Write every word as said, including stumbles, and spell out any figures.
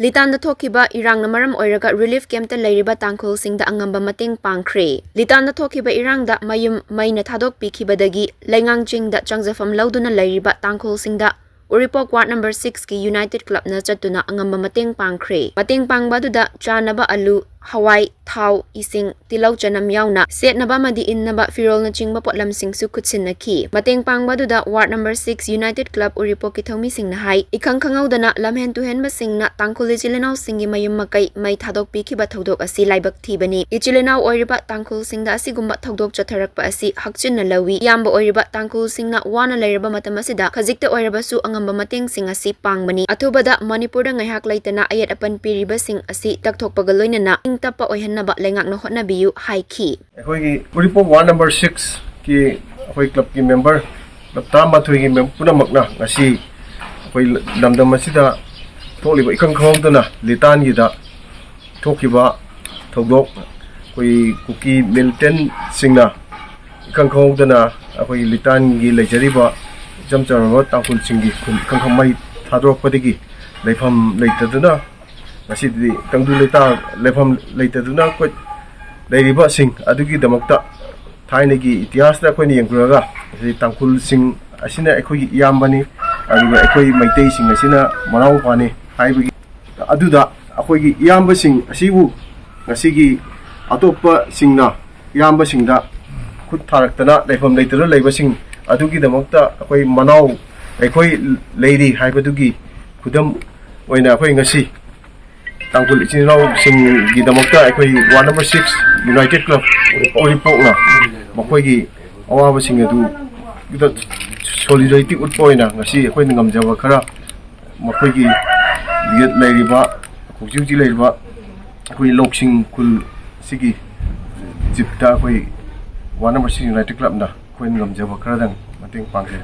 ꯂꯤꯇꯥꯟꯗ ꯊꯣꯛꯈꯤꯕ ꯏꯔꯥꯡꯅ ꯃꯔꯝ ꯑꯣꯏꯔꯒ ꯔꯤꯂꯤꯐ ꯀꯦꯝꯞꯇ ꯂꯩꯔꯤꯕ ꯇꯥꯡꯈꯨꯜꯁꯤꯡꯗ ꯑꯉꯝꯕ ꯃꯇꯦꯡ ꯄꯥꯡꯈ꯭ꯔꯦ꯫ ꯂꯤꯇꯥꯟꯗ ꯊꯣꯛꯈꯤꯕ ꯏꯔꯥꯡꯗ ꯃꯌꯨꯝ ꯃꯩꯅ ꯊꯥꯗꯣꯛꯄꯤꯈꯤꯕꯗꯒꯤ ꯂꯩꯉꯥꯡ ꯆꯤꯡꯗ ꯆꯪꯖꯐꯝ ꯂꯧꯗꯨꯅ ꯂꯩꯔꯤꯕ ꯇꯥꯡꯈꯨꯜꯁꯤꯡꯗ ꯎꯔꯤꯄꯣꯛ ꯋꯥꯔꯗ ꯅꯝꯕꯔ ꯁꯤꯛꯁꯀꯤ ꯌꯨꯅꯥꯏꯇꯦꯗ ꯀ꯭ꯂꯕꯅ ꯆꯠꯇꯨꯅ ꯑꯉꯝꯕ ꯃꯇꯦꯡ ꯄꯥꯡꯈ꯭ꯔꯦ꯫ ꯃꯇꯦꯡ ꯄꯥꯡꯕ ꯑꯗꯨꯗ ꯆꯥꯅꯕ ꯑꯂꯨ, ꯍꯋꯥꯏ, ꯊꯥꯎ, ꯏꯁꯤꯡ, ꯇꯤꯜꯍꯧ ꯆꯅꯝ ꯌꯥꯎꯅ ꯁꯦꯠꯅꯕ ꯑꯃꯗꯤ ꯏꯟꯅꯕ ꯐꯤꯔꯣꯜꯅꯆꯤꯡꯕ ꯄꯣꯠꯂꯝꯁꯤꯡꯁꯨ ꯈꯨꯠꯁꯤꯟꯅꯈꯤ꯫ ꯃꯇꯦꯡ ꯄꯥꯡꯕ ꯑꯗꯨꯗ ward number six united club ꯎꯔꯤꯄꯣꯛꯀꯤ ꯊꯧꯃꯤꯁꯤꯡꯅ ꯍꯥꯏ, ꯏꯈꯪ ꯈꯪꯍꯧꯗꯅ ꯂꯝꯍꯦꯟ ꯇꯨꯍꯦꯟꯕꯁꯤꯡꯅ ꯇꯥꯡꯈꯨꯜ ꯏꯆꯤꯜ ꯏꯅꯥꯎꯁꯤꯡꯒꯤ ꯃꯌꯨꯝ ꯃꯀꯩ ꯃꯩ ꯊꯥꯗꯣꯛꯄꯤꯈꯤꯕ ꯊꯧꯗꯣꯛ ꯑꯁꯤ ꯂꯥꯏꯕꯛ ꯊꯤꯕꯅꯤ꯫ ꯏꯆꯤꯜ ꯏꯅꯥꯎ ꯑꯣꯏꯔꯤꯕ ꯇꯥꯡꯈꯨꯜꯁꯤꯡꯗ ꯑꯁꯤꯒꯨꯝꯕ ꯊꯧꯗꯣꯛ ꯆꯠꯊꯔꯛꯄ ꯑꯁꯤ ꯍꯛꯆꯤꯟꯅ ꯂꯧꯏ꯫ ꯏꯌꯥꯝꯕ ꯑꯣꯏꯔꯤꯕ ꯇꯥꯡꯈꯨꯜꯁꯤꯡꯅ ꯋꯥꯅ ꯂꯩꯔꯕ ꯃꯇꯝ ꯑꯁꯤꯗ ꯈꯖꯤꯛꯇ ꯑꯣꯏꯔꯕꯁꯨ ꯑꯉꯝꯕ ꯃꯇꯦꯡꯁꯤꯡ ꯑꯁꯤ ꯄꯥꯡꯕꯅꯤ꯫ ꯑꯊꯨꯕꯗ ꯃꯅꯤꯄꯨꯔꯗ ꯉꯥꯏꯍꯥꯛ ꯂꯩꯇꯅ ꯑꯌꯦꯠ ꯑꯄꯟ ꯄꯤꯔꯤꯕꯁꯤꯡ ꯑꯁꯤ ꯇꯛꯊꯣꯛꯄꯒ ꯂꯣꯏꯅꯅ ꯏꯪ ꯇꯞꯄ ꯑꯣꯏꯍꯟꯅꯕ ꯂꯩꯉꯥꯛꯅ ꯍꯣꯠꯅꯕꯤꯌꯨ ꯍꯥꯏꯈꯤ꯫ ꯑꯩꯈꯣꯏꯒꯤ ꯎꯔꯤꯄꯣꯛ ꯋꯥꯔꯗ ꯅꯝꯕꯔ ꯁꯤꯛꯁꯀꯤ ꯑꯩꯈꯣꯏ ꯀ꯭ꯂꯕꯀꯤ ꯃꯦꯝꯕꯔ, ꯀ꯭ꯂꯕ ꯇꯔꯥꯃꯥꯊꯣꯏꯒꯤ ꯃꯦꯝ-, ꯄꯨꯝꯅꯃꯛꯅ ꯉꯁꯤ ꯑꯩꯈꯣꯏ ꯂꯝꯗꯝ ꯑꯁꯤꯗ ꯊꯣꯛꯂꯤꯕ ꯏꯈꯪ ꯈꯪꯍꯧꯗꯅ ꯂꯤꯇꯥꯟꯒꯤꯗ ꯊꯣꯛꯈꯤꯕ ꯊꯧꯗꯣꯛ, ꯑꯩꯈꯣꯏ ꯀꯨꯀꯤ ꯃꯤꯂꯤꯇꯦꯟꯁꯤꯡꯅ ꯏꯈꯪ ꯈꯪꯍꯧꯗꯅ ꯑꯩꯈꯣꯏ ꯂꯤꯇꯥꯟꯒꯤ ꯂꯩꯖꯔꯤꯕ ꯏꯆꯝ ꯆꯝꯕ ꯇꯥꯡꯈꯨꯜꯁꯤꯡꯒꯤ ꯈꯨꯟ ꯏꯈꯪ ꯈꯪ ꯃꯩ ꯊꯥꯗꯣꯔꯛꯄꯗꯒꯤ ꯂꯩꯐꯝ ꯂꯩꯇꯗꯨꯅ ꯉꯁꯤꯗꯤ ꯇꯪꯗꯨ ꯂꯩꯇꯥ-, ꯂꯩꯐꯝ ꯂꯩꯇꯗꯨꯅ ꯑꯩꯈꯣꯏ ꯂꯩꯔꯤꯕꯁꯤꯡ ꯑꯗꯨꯒꯤꯗꯃꯛꯇ ꯊꯥꯏꯅꯒꯤ ꯏꯇꯤꯍꯥꯁꯇ ꯑꯩꯈꯣꯏꯅ ꯌꯦꯡꯂꯨꯔꯒ ꯉꯁꯤ ꯇꯥꯡꯈꯨꯜꯁꯤꯡ ꯑꯁꯤꯅ ꯑꯩꯈꯣꯏꯒꯤ ꯏꯌꯥꯝꯕꯅꯤ, ꯑꯗꯨꯒ ꯑꯩꯈꯣꯏ ꯃꯩꯇꯩꯁꯤꯡ ꯑꯁꯤꯅ ꯃꯅꯥꯎꯄꯥꯅꯤ ꯍꯥꯏꯕꯒꯤ ꯑꯗꯨꯗ ꯑꯩꯈꯣꯏꯒꯤ ꯏꯌꯥꯝꯕꯁꯤꯡ ꯑꯁꯤꯕꯨ ꯉꯁꯤꯒꯤ ꯑꯇꯣꯞꯄꯁꯤꯡꯅ ꯏꯌꯥꯝꯕꯁꯤꯡꯗ ꯈꯨꯠ ꯊꯥꯔꯛꯇꯅ ꯂꯩꯐꯝ ꯂꯩꯇꯗꯨꯅ ꯂꯩꯕꯁꯤꯡ ꯑꯗꯨꯒꯤꯗꯃꯛꯇ ꯑꯩꯈꯣꯏ ꯃꯅꯥꯎ ꯑꯩꯈꯣꯏ ꯂꯩꯔꯤ ꯍꯥꯏꯕꯗꯨꯒꯤ ꯈꯨꯗꯝ ꯑꯣꯏꯅ ꯑꯩꯈꯣꯏ ꯉꯁꯤ ꯇꯥꯡꯈꯨꯜ ꯏꯆꯤꯟ ꯏꯅꯥꯎꯁꯤꯡꯒꯤꯗꯃꯛꯇ ꯑꯩꯈꯣꯏ ward number six united club ꯎꯔꯤꯄꯣꯛꯅ ꯃꯈꯣꯏꯒꯤ ꯑꯋꯥꯕꯁꯤꯡ ꯑꯗꯨ ꯁꯣꯂꯤꯗꯥꯔꯤꯇꯤ ꯎꯠꯄ ꯑꯣꯏꯅ ꯉꯁꯤ ꯑꯩꯈꯣꯏꯅ ꯉꯝꯖꯕ ꯈꯔ ꯃꯈꯣꯏꯒꯤ ꯂꯩꯔꯤꯕ, ꯍꯧꯖꯤꯛ ꯍꯧꯖꯤꯛ ꯂꯩꯔꯤꯕ ꯑꯩꯈꯣꯏ ꯂꯧꯁꯤꯡ ꯈꯨꯜ ꯁꯤꯒꯤ ꯆꯤꯞꯇ ꯑꯩꯈꯣꯏ ꯋꯥꯔꯗ ꯅꯝꯕꯔ ꯁꯤꯛꯁ ꯌꯨꯅꯥꯏꯇꯦꯗ ꯀ꯭ꯂꯕꯅ ꯑꯩꯈꯣꯏꯅ ꯉꯝꯖꯕ ꯈꯔꯗꯪ ꯃꯇꯦꯡ ꯄꯥꯡꯖꯩ꯫